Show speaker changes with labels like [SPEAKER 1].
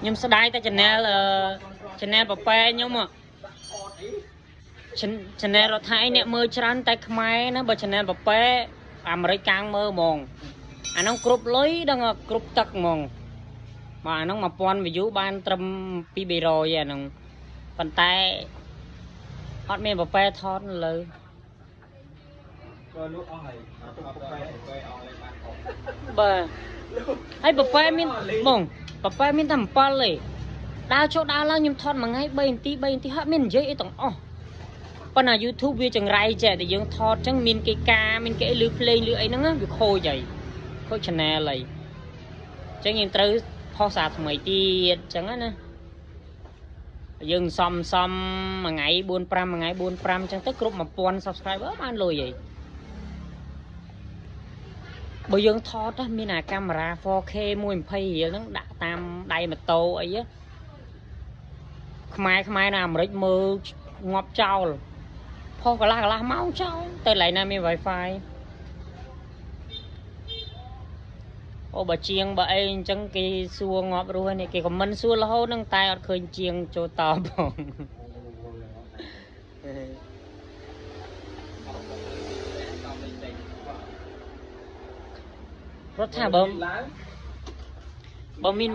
[SPEAKER 1] ខ្ញុំស្ដាយតែ channel channel ប៉ប៉ែខ្ញុំ channel រដ្ឋាអីអ្នកមើលច្រើនតែខ្មែរណាបើ channel ប៉ប៉ែអាមេរិកកាំងមើលហ្មងអាហ្នឹងគ្រប់លុយដល់គ្រប់ទឹកហ្មងបាទអាហ្នឹង1000 view បានត្រឹម2 300អាហ្នឹងប៉ុន្តែអត់មានប៉ប៉ែថតលើ
[SPEAKER 2] ក៏លក់អស់ហើយប៉ប៉ែប៉ែអស់លេខបានអស់
[SPEAKER 1] បាទហើយប៉ប៉ែមានបងប៉ប៉ែមានតែ7ទេដើរចូលដើរឡើងខ្ញុំថតមួយថ្ងៃ3នាទី3នាទីហាក់មាននិយាយអីទាំងអស់ប៉ុន្តែ YouTube វាចង្រៃចេះតែយើងថតចឹងមានគេការមានគេលឺភ្លេងលឺអីហ្នឹងវាខូចហើយខូច channel ហើយចឹងយើងត្រូវផុសសារថ្មីទៀតចឹងណាយើងសំសំមួយថ្ងៃ4 5មួយថ្ងៃ4 5ចឹងទៅគ្រប់1000 subscriber បានលុយហើយបើយើងថតមានអាកាមេរ៉ា 4K 120រៀលហ្នឹងដាក់តាមដៃម៉ូតូអីខ្មែរខ្មែរនៅអាមេរិកមើលងាប់ចោលផុសកន្លះកន្លះម៉ោងចោលទៅកន្លែងណាមាន Wi-Fi អូបើជាងបើអីអញ្ចឹងគេសួរងាប់រស់នេះគេខមមិនសួររហូតហ្នឹងតែអត់ឃើញជាងចូលតបផងរត់ថាបើមាន